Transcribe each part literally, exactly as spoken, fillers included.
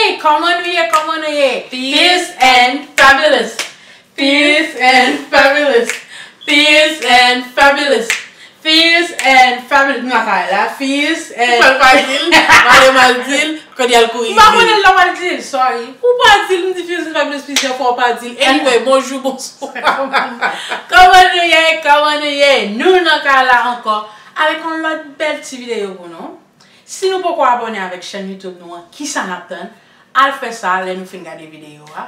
Hey, kòman nou ye, kòman nou ye? Fierce and fabulous. Fierce and fabulous. Fierce and fabulous. Fierce and fabulous. Nou lakay la. Fierce and... Ou pral pa di l, pale mal di l, kounye a l kouri. M pa konnen l la pral di l, sorry. Ou pa di l, m di Fierce and fabulous plizyè fwa, ou pa di l. Anyway, bonjou, bonswa. Kòman nou ye? Kòman nou ye? Nou nan kay la ankò avèk yon lòt bèl ti videyo pou nou. Si nou poko abòne avèk chèn YouTube nou an, kisa n ap tann? Al fè sa lè nou fin gade videyo a.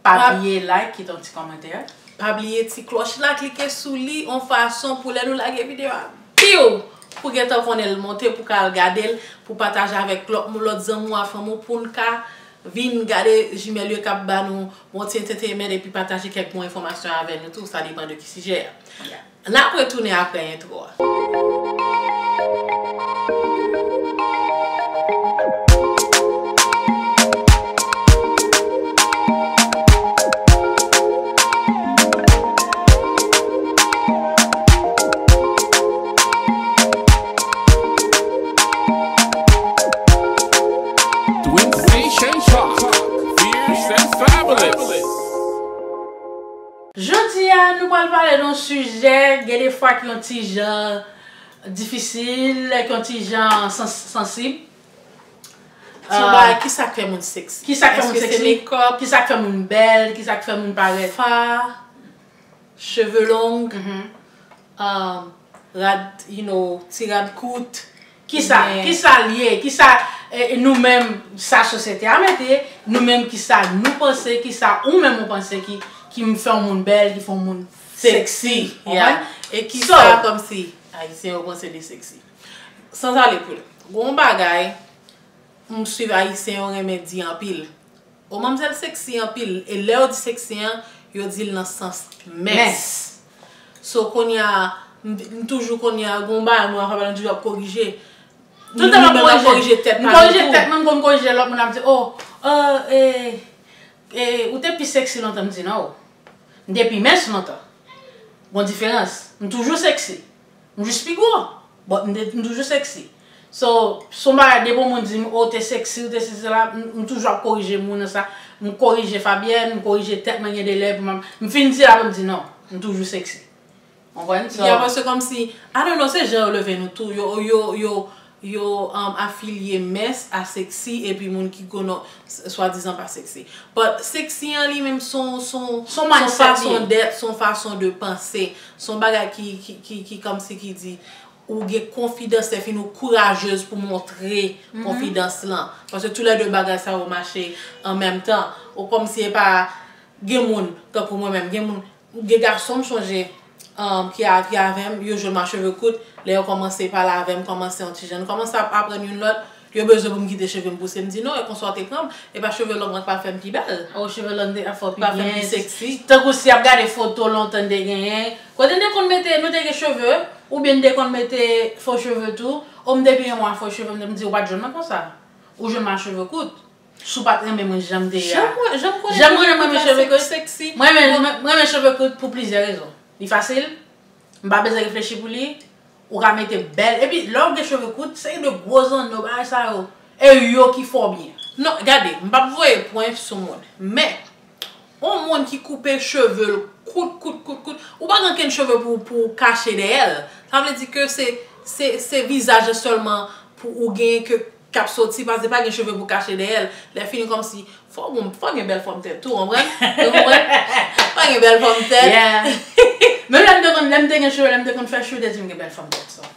Pa bliye like, kite yon ti kòmantè. Pa bliye ti klòch la, klike sou li yon fason pou lè nou lage videyo a, piw! Pou gentan konnen l monte, pou ka al gade l, pou pataje avèk lòt moun, lòt zanmi w a, fanmi w, pou n ka vin gade jimèl yo k ap ba nou yon ti entertainment epi pataje kèk bon enfòmasyon avè nou tou, sa depann de ki sijè a. N ap retounen apre entwo a. Twin Station Talk, Fierce and Fabulous. Jodi a, nou pral pale de yon sijè, gen de fwa ki yon ti jan difisil, ki yon ti jan sans-, sansib. Ti bagay, kisa k fè moun seksi? Kisa k fè moun seksi? Èske se makeup? Kisa k fè moun bèl? Kisa k fè moun parèt? Fa, cheve long, um, rad, you know, ti rad kout. Kisa, kisa l ye? Kisa, eh, nou menm, sa sosyete a mete, nou menm, kisa nou panse, kisa ou menm ou panse ki, ki fè yon moun bèl, ki fè yon moun seksi, konprann? E kisa kòmsi Ayisyen yo panse de seksi? Sans ale pli lwen. Gon bagay, m swiv Ayisyen yo renmen di anpil. O manmzèl seksi anpil, e lè yo di seksi an, yo di l nan sans mens. So, kounye a, m, m toujou kounye a, gon bagay mwen ap pale, m toujou ap korije. Tout tan m ap korije tèt mwen, m konn korije lòt moun ap di, oh, oh, eh, eh, ou te pi seksi lontan, m di non. M te pi mens lontan. Gon diferans. M toujou seksi. M jis pi gwo. But m te, m toujou seksi. So, si yon bagay depi yon moun di m, oh, ou te seksi, ou te sesi, sela, m, m toujou ap korije moun nan sa. M korije Fabienne, m korije tèt mwen gen de lè pou m, m fin di l apre m di non, m toujou seksi. Konprann? So, yeah, paske kòmsi, I don't know, se jan yo leve nou tou. Yo, yo, yo, yo, um, afilye mens a seksi epi moun ki konnen swadizan pa seksi. But seksi an li menm son, son, son fason dèt, son fason de panse, son bagay ki, ki, ki, ki kòmsi ki di, ou gen konfidans, lè fini ou kourajez pou montre konfidans lan. Paske toulède bagay sa yo mache an menm tan. Ou kòmsi e pa, gen moun, tankou mwen menm, gen moun, gen gason m sonje, um, ki a, ki avè m, yo jwenn m a cheve kout, lè yo kòmanse pale avè m, kòmanse yon ti jan, nou kòmanse ap aprann youn lòt, yo bezwen pou m kite cheve m pouse, m di non, e konsa w te pran m, e pa cheve long lan k pral fè m pi bèl. Oh, cheve long te ap fè w pi byen. Pral fè m pi seksi. Tankou si y ap gade foto lontan n te genyen, kote n te konn mete, nou te gen cheve, oubyen n te konn mete fo cheve tou, o m te pi renmen fo cheve, m di w pa t jwenn mwen konsa. Ou jwenn m a cheve kout. Si w pa t renmen mwen jan m te ye a. Jan mwen, jan m konnen cheve kout la, se seksi. Mwen renmen, mwen, mwen renmen cheve kout pou plizyè rezon. Li fasil, m pa bezwen reflechi pou li, ou ka mete bèl. Epi, lè w gen cheve kout, se de gwo zanno, bagay sa yo. E yo ki fè w byen. Non, gade, m p ap voye pwen sou moun. Men, yon moun ki koupe cheve l kout, kout, kout, kout, ou pa gen okenn cheve pou, pou w kache dèyè l. Sa vle di ke se, se, se vizaj la sèlman pou ou genyen ke k ap soti, paske pa gen cheve pou kache dèyè l. Lè fini kòmsi, fò w, fò w gen bèl fòm tèt tou, konprann? Ou konprann? Fò w gen bèl fòm tèt. Yeah. Men lè m te konn, lè m te gen cheve, lè m te konn fè cheve, te di m gen bèl fòm tèt, so.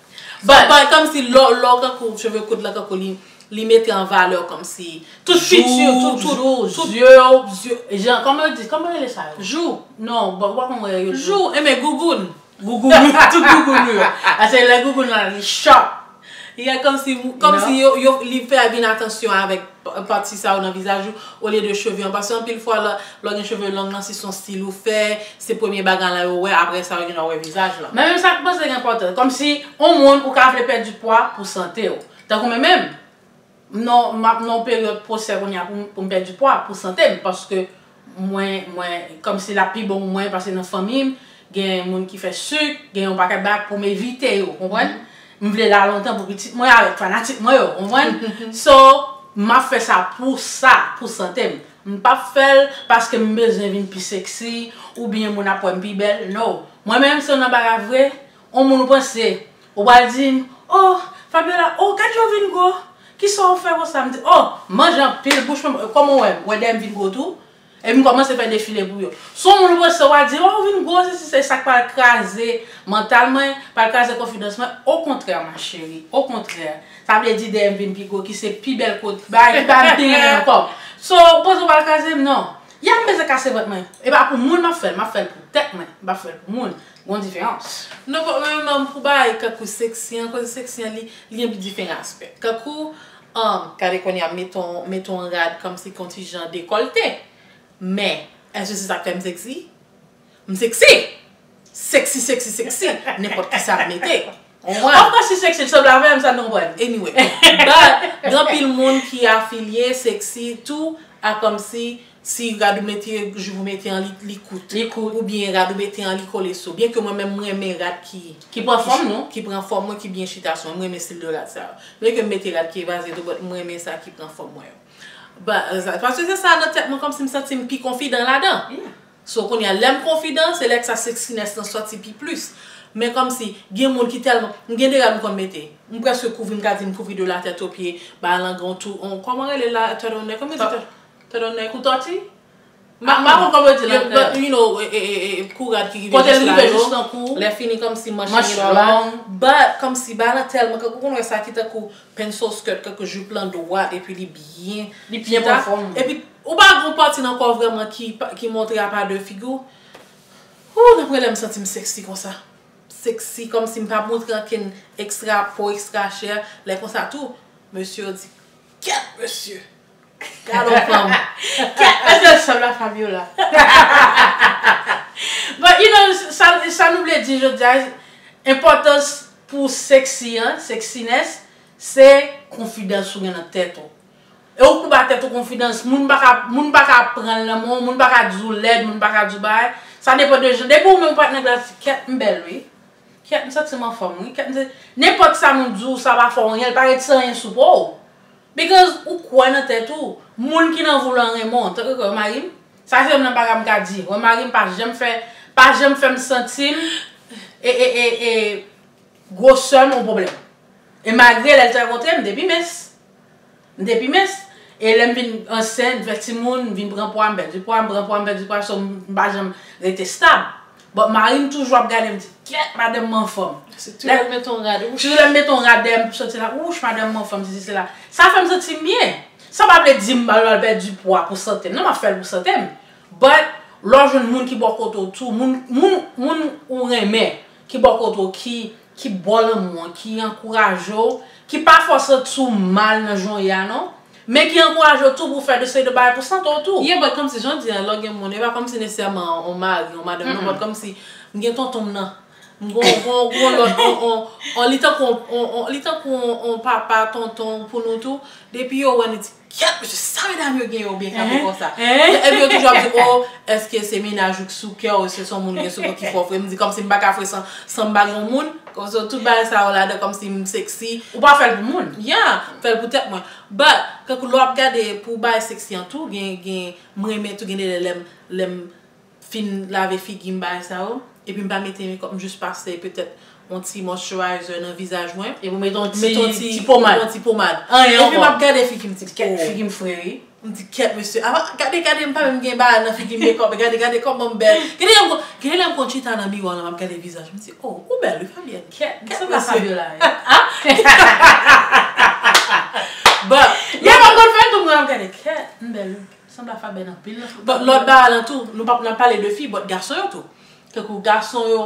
But, but kòmsi lè, lè w kankou cheve kout la, kankou li, li mete an valè kòmsi tout fiti, tout, tout, tout, zye w, zye, jan, kòman yo di, kòman yo rele sa yo? Jou. Non, but ou pa konn wè yo. Jou, enben gougoun. Gougoun, tout gougoun nou yo. Ase lè gougoun lan li sharp. Yeah, kòmsi, kòmsi yo, yo, li fè vin atansyon avèk pa-, pati sa yo nan vizaj ou, olye de cheve an. Paske anpil fwa, lè, lè w gen cheve long lan, si se yon stil ou fè, se premye bagay la yo wè, apre sa, yo gen dwa wè vizaj lan. Men menm sa k panse gen enpòtan. Kòmsi, yon moun, ou ka vle pèdi pwa pou sante w. Tankou mwen menm, m nan, m ap nan yon peryòd pwosè kounye a pou m, pou m pèdi pwa, pou sante m, paske mwen, mwen, kòmsi l ap pi bon pou mwen, paske nan fanmi m, gen moun ki fè sik, gen yon pakèt bagay pou m evite yo, konprann? M vle la lontan pou pitit mwen avèk fanatik mwen yo, konprann? So, M ap fè sa pou sa, pou sante m. M p ap fè l paske m bezwen vin pi sexy oubyen moun ap wè m pi bèl. No. Mwen menm, si w nan bagay vre, yon moun ou panse, ou pral di m, "Oh, Fabiola, oh, gad jan w vin gwo. Kisa w fè konsa?" M di, "Oh, m manje anpil, bouch mwen, kòman w wè m? Ou wè dèyè m vin gwo tou?" Epi m kòmanse fè defile pou yo. Si yon moun ou panse, w a di, "Oh, ou vin gwo, se, se, se sa k pral kraze mantal mwen, pral kraze konfidans mwen." Okontrè, ma chérie, okontrè. Sa vle di dèyè m vin pi gwo, ki se pi bèl kote, bagay ki pa m pi renmen ankò. So, ou panse w pral kraze m? Non. Ya, m bezwen kase vant mwen. E pa pou moun m ap fè l, m ap fè l pou tèt mwen, m p ap fè l pou moun. Gon diferans. Non, bon, mwen menm pou bagay kankou sexy an, koze sexy an, li, li gen diferan aspè. Kankou, um, gade kounye a, meton, meton rad kòmsi kontijan dekòlte. Men, èske se sa k fè m sexy? M sexy! Sexy, sexy, sexy! Nenpòt ki sa m mete. Ou konprann? Of course, she sexy, l sanble avè m, sa n konprann. Anyway, but, gen anpil moun ki afilye sexy tou a kòmsi si rad ou mete, jup ou mete an, li, li kout. Li kout. Oubyen rad ou mete an, li kole sou. Byen ke mwen menm, mwen renmen rad ki, ki pran fòm nou, ki pran fòm mwen, ki byen chita sou mwen. Mwen renmen stil de rad sa yo. Byen ke m mete rad ki evaze tou, but mwen renmen sa ki pran fòm mwen yo. But, uh, sa, paske se sa nan tèt mwen, kòmsi m santi m pi konfidan ladan. Yeah. So, kounye a, lè m konfidan, se lè sa sexiness lan sòti pi plis. Men kòmsi, gen moun ki tèlman, m gen de rad m konn mete. M prèske kouvri, m ka di m kouvri de la tèt o pye, ba lan gen yon tou, on, kòman rele la, turtleneck, kòman yo di turtleneck? Kou tòti? M pa, m pa konn kòman yo di l ankò. But, you know, e, e, e, e, kou rad ki rive jis la yo. Kote l rive jis nan kou. Lè fini kòmsi manch li la. But, kòmsi ba lan tèlman, kankou ou konn wè sa ki tankou pencil skirt, kankou jup lan dwat, epi li byen chita. Li byen pran fòm. Epi, ou pa gon pati nan kò w vrèman ki, ki montre apa de figi w. Ooh, nan premye lè m santi m sexy konsa. Sexy, kòmsi m pa montre ankenn ekstra po, ekstra chè. Lè konsa tou, mesye yo di, "Kèt, mesye! Gad on fanm!" Kèt, mesye, sanble a Fabiola. But, you know, sa, sa nou vle di jodi a, enpòtans pou sexy an, sexiness, se konfidans ou gen nan tèt ou. E ou pou ba tèt ou konfidans, moun pa ka, moun pa ka pran l nan men w, moun pa ka di w lèd, moun pa ka di w bagay. Sa depann de jan. Depi ou menm ou pa t nan glas, kèt, m bèl, wi. Kèt, m santi m anfòm, wi. Kèt, m santi, nenpòt sa moun di w, sa pa fè w anyen, l pa retire anyen sou po w. Because ou kwè nan tèt ou. Moun ki nan vi w lan renmen w. Tankou wè mari m, sa se youn nan bagay m ka di. Wè mari m pa janm fè, pa janm fè m santi m, e, e, e, e, gwosè m yon pwoblèm. E malgre lè l te rankontre m, m te pi mens. M te pi mens. E lè m vin ansent, m fè timoun, m vin pran pwa, m pèdi pwa, m pran pwa, m pèdi pwa, so m pa janm rete stab. But mari m toujou ap gade m di, "Kèt, madanm m anfòm." Sitou lè l met yon rad, wouch. Sitou lè m met yon rad dèyè m pou soti la, "Wouch, madanm m anfòm, sesi, sela." Sa fè m santi m byen. Sa pa vle di m al, al pèdi pwa pou sante m. Non, m ap fè l pou sante m. But, lè w jwenn moun ki bò kote w tou, moun, moun, moun ou renmen, ki bò kote w, ki, ki ba w lanmou an, ki ankouraje w, ki pa fè w santi w mal nan jan w ye a, non. Men ki ankouraje w tou pou w fè de seri de bagay pou sante w tou. Yeah, but kòmsi jan w di a, lè w gen moun, e pa kòmsi nesesèman yon mari, yon madanm, non, but kòmsi m gen tonton m nan. M gon, gon, gon lòt, on, on, on, li tankou, on, on, li tankou on, on papa, tonton pou nou tou. Depi yo wè nou di, "Kèt, mesye, sa medam yo gen yo byen kanpe konsa." Epi yo toujou ap di, "Oh, èske se mennaj ou k sou kè w, se son moun gen sou kè w ki fè w fre?" M di, "Kòmsi m pa ka fre san, san m pa gen yon moun." Kòmsi tout bagay sa yo ladan, kòmsi m sexy. Ou pa fè l pou moun. Yeah, fè l pou tèt mwen. But, kankou lè w ap gade pou bagay sexy an tou, gen, gen, m renmen tou gen de lè lè m, lè m fin lave figi m, bagay sa yo. Epi m pa mete makeup, m jis pase petèt yon ti moisturizer nan vizaj mwen. Epi w mete yon ti, ti pomad. Yon ti pomad. Anyen ankò. Epi m ap gade figi m, m di, "Kèt, figi m fre, wi." M di, "Kèt, mesye. Apa, gade, gade, m pa menm gen bagay nan figi m, makeup, gade, gade kòman m bèl." Gen de lè m kon, gen de lè m konn chita nan miwa lan, m ap gade vizaj, m di, "Oh, ou bèl, wi, Fabienne." Kèt, kèt, mesye. Fabiola, wi. But, yeah, m ap konn fè l tou, mwen, m ap gade, "Kèt, m bèl, wi." Sanble a Fabienne anpil nan foto. But lòt bagay lan tou, nou p ap, n ap pale de fi, but gason yo tou. Tankou gason yo,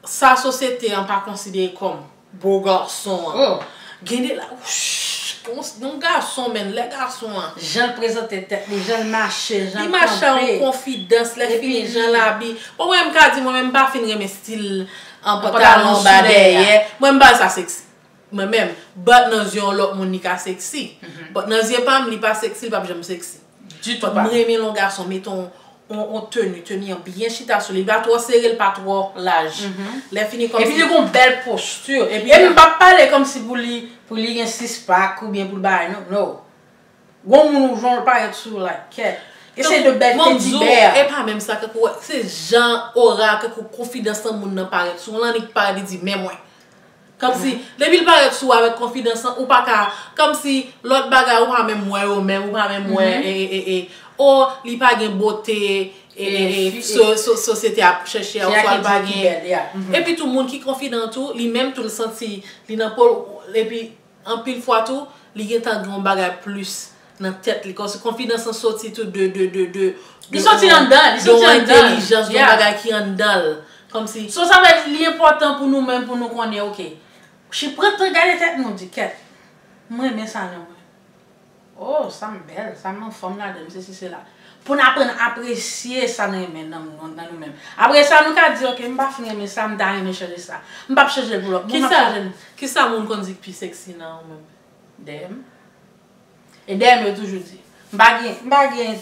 sa sosyete an pa konsidere kòm bo gason an. Oh. Gen de la, wouch, yon, yon gason, men lè gason an. Jan l prezante tèt li, jan l mache, jan l kanpe. Li mache an konfidans, lè fini jan l abiye. Bon, mwen, m ka di, mwen menm, m pa fin renmen stil an pantalon anba dèyè. Mwen, m pa sa sexy. Mwen menm, but nan zye yon lòt moun li ka sexy. But nan zye pa m, li pa sexy, li p ap janm sexy. Ditou pa. But m renmen lè yon gason mete yon, on, on teni, teni an byen chita sou li. Li pa twò sere, li pa twò laj. Lè fini kòm Epi si li gen yon bèl posti. Epi E m pa pale kòm si pou li, pou li gen sis pak oubyen pou l bagay, non, non. Gon moun ou jan l parèt sou la, kèt. E se de bèl Tankou, bon, m di w, teddy bear. E pa menm sa, kankou, se jan ora, kankou konfidans nan moun nan parèt sou. Yon lannik parèt, li di, men mwen. Kòmsi, depi l parèt sou avèk konfidans lan, ou pa ka, kòmsi lòt bagay, ou pa menm wè yo menm, ou pa menm wè, e, e, e, e, o, li pa gen bote, e, e, e, so, so, sosyete ap chèche a, oswa l pa gen. Epi tou, moun ki konfidan tou, li menm tou, l santi, li nan po l, epi anpil fwa tou, li gentan gen yon bagay plis nan tèt li. Kòmsi konfidans lan soti tou de, de, de, de, Li soti anndan, li soti anndan. Entèlijans, de yon bagay ki anndan l. Kòmsi So, sa vle di, li enpòtan pou nou menm, pou nou konnen, oke. Chi pran tan gade tèt nou, di, kèt, m renmen sa nan mwen. Oh, sa m bèl, sa m anfòm ladan m, sesi, sela. Pou n aprann apresye sa n renmen nan, nan, nan nou menm. Apre sa, nou ka di, oke, m pa fin renmen sa, m ta renmen chanje sa. M p ap chanje l pou lòt moun, m ap Kisa, chanje l. Kisa moun konn di k pi seksi nan ou menm? Dèyè m. E dèyè m, yo toujou di. M pa gen, m pa gen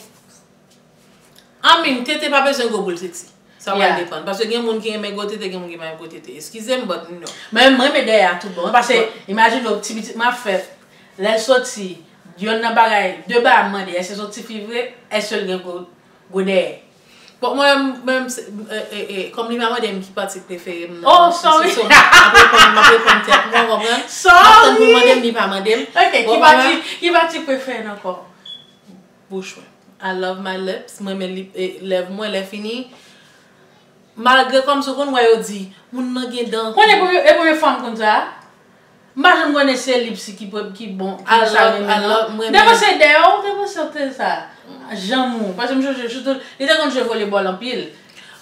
I mean, tete pa bezwen gwo pou l seksi. Sa pral Yeah. depann. Paske gen moun ki renmen gwo tete, gen moun ki pa renmen gwo tete. Eskize m, but no. Men mwen renmen dèyè a tout bon. Paske, imajine w, ti pitit mwen ap fèt, lè l soti, yonn nan bagay, de bagay m mande, èske se yon tifi vre? Èske l gen gwo, gwo dèyè? Bon, mwen, mwen, se, e, e, e, kòm li pa mande m ki pati prefere m nan, Oh, sorry. se, se, m ap reponn, m ap reponn tèt mwen, w konprann? M ap tann pou l Sorry. mande m, li pa mande m. Ok, Bon, ki mwen pati, menm ki pati prefere nan kò w? Bouch mwen. I love my lips. Mwen renmen lip, e, lèv mwen, lè fini. Malgre kòmsi w konn wè yo di, moun nan gen dan. Konnen premye, e premye fwa m konn sa? M pa janm konnen se lips ki, pre- ki bon, ki I sa love, renmen I nan. love, mwen M te renmen. panse dèyè w, m te panse w te sa. Janm ou. Paske m sonje, sitou, li te konn jwe volebòl anpil.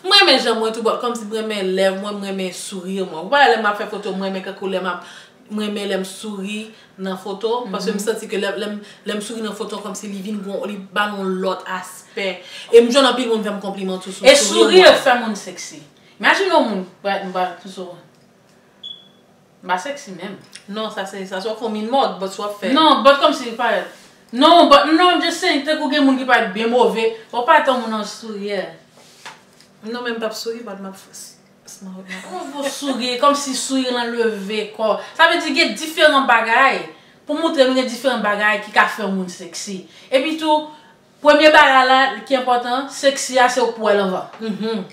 Mwen renmen janm mwen tou, but kòmsi mwen renmen lèv mwen, mwen renmen souri mwen. Ou pa wè lè m ap fè foto, mwen renmen kankou lè m ap, mwen renmen lè m souri nan foto, paske m santi ke lè, lè m, lè m souri nan foto, kòmsi li vin gon, li ba l yon lòt aspè. E m jwenn anpil moun fè m konpliman tou sou E souri souri mwen. fè moun seksi. Imajine yon moun, pa, pa, tou sou. M pa seksi menm. Non, sa se, sa se w ap fè yon min mòg, but w ap fè. Non, but kòmsi li parèt. Non, but non, I'm just saying, tankou gen moun ki parèt byen move, ou parèt yon moun an souri. Non, men m p ap souri, but m ap f- Yon bon souri, kòmsi souri lan leve kò. Sa vle di gen diferan bagay. Pou moutre nou gen diferan bagay ki ka fè yon moun seksi. Epi tou, premye bagay la ki enpòtan, seksi a se ou k pou wè l anvan.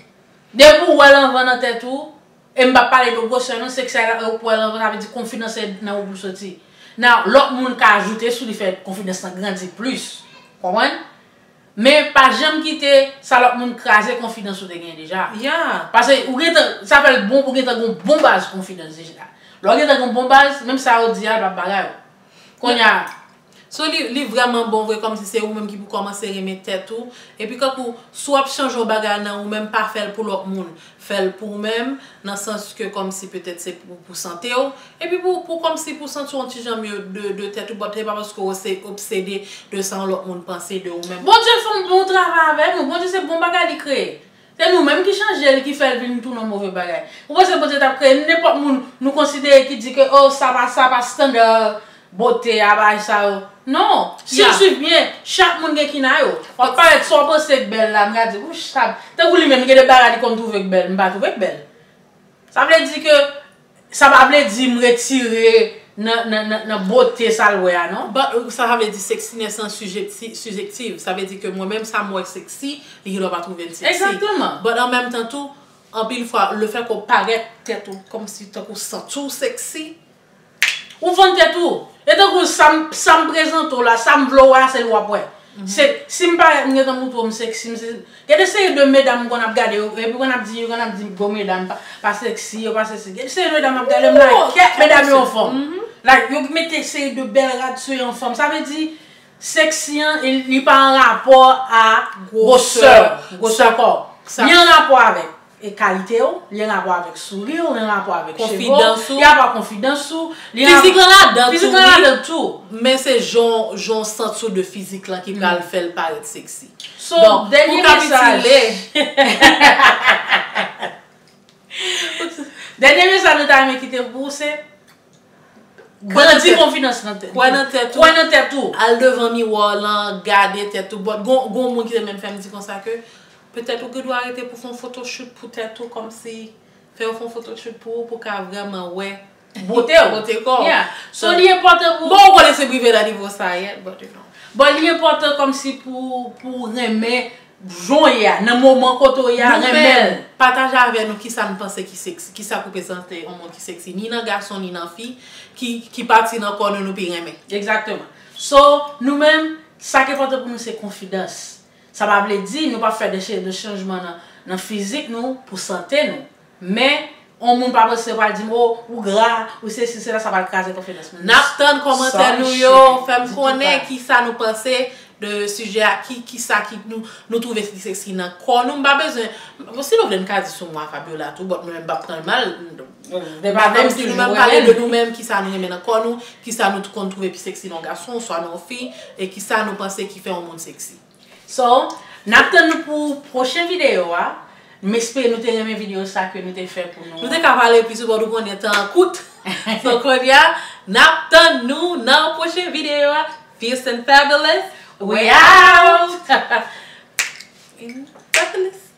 Depi ou wè l anvan nan tèt ou, e m p ap pale de gwosè non, seksi a ou k pou wè l anvan, sa vle di konfidans se nan ou pou soti. Nan lòt moun ka ajoute sou li fè konfidans lan grandi plis. Konprann? Men pa janm kite sa lòt moun kraze konfidans ou te genyen deja. Yeah. Paske ou gentan, sa fè l bon pou gentan gen yon bon baz konfidans deja. Lè w gentan gen yon bon baz, menm sa yo di a, l p ap bagay ou. Kounye a. So li, li vrèman bon vre kòmsi se ou menm ki pou kòmanse renmen tèt ou. Epi kankou, si w ap chanje yon bagay nan ou menm, pa fè l pou lòt moun. Fè l pou ou menm, nan sans ke kòmsi petèt se pou, pou sante w. Epi pou, pou kòmsi pou santi w yon ti jan mye de, de tèt ou, but se pa paske w se obsede de sa yon lòt moun panse de ou menm. Bondye fè yon bon travay avè nou. Bondye se bon bagay li kreye. Se nou menm ki chanje l, ki fè l vin tounen yon move bagay. Ou panse Bondye t ap kreye nenpòt moun nou konsidere ki di ke, oh, sa pa, sa pa standard bote a, bagay sa yo. Non, si w Yeah. swiv byen, chak moun gen kina yo. W ap parèt sa w panse k bèl la, m ka di, wouch, sa, tankou li menm, gen de bagay li konn twouve k bèl, m pa twouve k bèl. Sa vle di ke, sa pa vle di m retire nan, nan, nan, nan bote sa l wè a, non. But, sa, sa vle di sexiness lan sijekti-, sijektiv. Sa vle di ke mwen menm, sa m wè seksi, li gendwa pa twouve l seksi. Exactement. But an menm tan tou, anpil fwa, lefètke w parèt tèt ou, kòmsi tankou w santi w seksi, Ou vann tèt ou. E tankou sa m, sa m prezante w la, sa m vle w wè a, se li w ap wè. Se, si m parèt, m gentan moutre w m seksi, m se, gen de seri de medam m konn ap gade yo, epi konn ap di, yo konn ap di m gwo medam pa, pa seksi, yo pa seksi. Gen de seri de medam ap gade m, like, kèt medam yo anfòm. Like, yo mete seri de bèl rad sou yo anfòm. Sa vle di, seksi an, li, li pa an rapò a gwosè, gwosè kò. Li an rapò avèk e kalite w, li an rapò avèk souri w, li an rapò avèk cheve w, li an rapò konfidans ou, li an rapò fizik lan ladan tou, wi. Fizik lan ladan tou. Men se jan, jan w santi w de fizik lan ki pral fè l parèt seksi. So, Donk, pou dènye kapitile, mesaj. Dènye mesaj nou ta renmen kite pou ou se Grandi konfidans nan tèt. Kwè nan tèt ou. Kwè nan tèt ou. Al devan miwa w lan, gade tèt ou. But gon, gon moun ki te menm fè m di konsa ke Petèt ou gen dwa rete pou fè yon photoshoot pou tèt ou, kòmsi fè yo fè yon photoshoot pou ou, pou ka vrèman wè bote w. Bote kò w. Yeah. So li enpòtan pou Bon, ou konnen se prive nan nivo sa yèt, but you know. Bon, li enpòtan kòmsi pou pou renmen jan w ye a, nan moman kote w ye a, renmen l. Pataje avè nou kisa nou panse ki seksi, kisa k reprezante yon moun ki seksi, ni nan gason, ni nan fi, ki, ki pati nan kò nou nou pi renmen. Egzakteman. So, nou menm, sa k enpòtan pou nou se konfidans. Sa pa vle di nou p ap fè de, de chanjman nan, nan fizik nou pou sante nou. Men, yon moun pa panse pral di m, o, ou gra, ou sesi, sela, sa pral kraze konfidans mwen. N ap tann kòmantè nou yo, fè m konnen kisa nou panse de sijè a, ki, kisa ki nou, nou twouve ki seksi nan kò nou. M pa bezwen, si nou vle n ka di sou mwen a Fabiola tou, but mwen menm m p ap pran l mal. Depi nou menm pale de nou menm, kisa nou renmen nan kò nou, kisa nou konn twouve pi seksi nan yon gason, swa nan yon fi, e kisa nou panse ki fè yon moun seksi. So, n ap tann nou pou pwochen videyo a. M espere nou te renmen videyo sa ke nou te fè pou nou. Nou te ka pale plis, but ou konnen tan an kout. So, kounye a, n ap tann nou nan pwochen videyo a. Fierce and Fabulous, we out! Fabulous.